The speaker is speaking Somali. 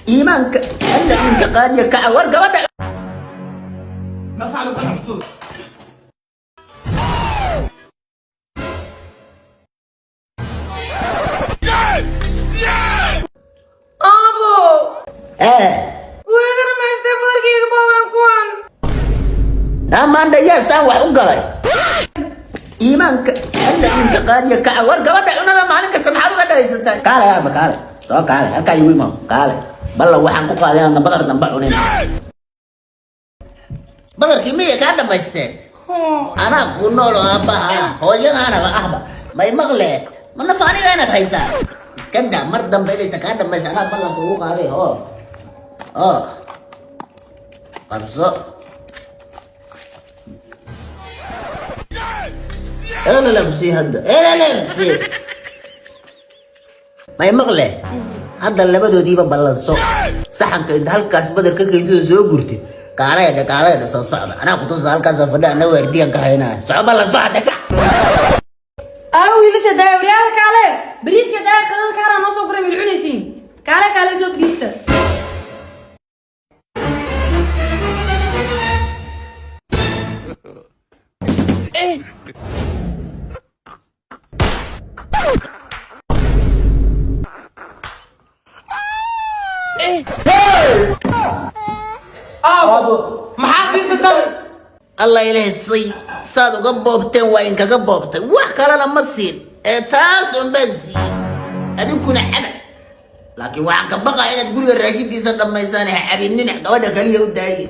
Iimaanka Alla inta qaadiya, kaca war gabadha. Meeqa sac lagu keenaa cuntada? Aabo! Ee. Way iga dhamaystay badarkayga, boobeen kuwan. Amaandha, yaa saan wax u galay? Iimaanka Alla inta qaadiya, kaca war gabadha. Cunada maalin kasta maxaad uga dhagaysataa? Kaale aaba, kaale, soo kaale, halkaa igu imaam, kaale. Balla waxaan ku qaaday inaan badar damba cunin. Badarkii miyay kaa dhamaysteen? Anaa ku nool oo aabbaha ah, hooyadaanaba ahba. May maqle? Ma naf aniga inaad haysaa? Iska daa, mar dambe inaysa kaa dhamaysa anaa ballan kugu qaaday. Hoo oo qabso. Elalabsi hadda, elalabsi. May maqle? Hadda labadoodiiba ballanso, saxanka inta halkaas badar ka keentida soo gurtid, kaalayda, kaalayda, soo socda, anaa kutusa. Halkaasa fadhi, ana waardiyan ka haynaya. Soco, ballanso hadda, kac. Aabo, wiilasha daaya, waryaada kaale, bariiska daaya, qadada kaaraa noo soo guray, mid cunaysiin. Kaale, kaale, soo fadhiista. Aabo, maxaa siisay? Allah ilaahay say saad uga boobteen waa inkaga boobtay. Wax kalena ma siin ee taas unbaan siin, adinkuna caba. Laakiin waxaan ka baqaa inaad guriga raashinkiisa dhammaysaan. Ha cabinina, gabadha kaliya u daaye.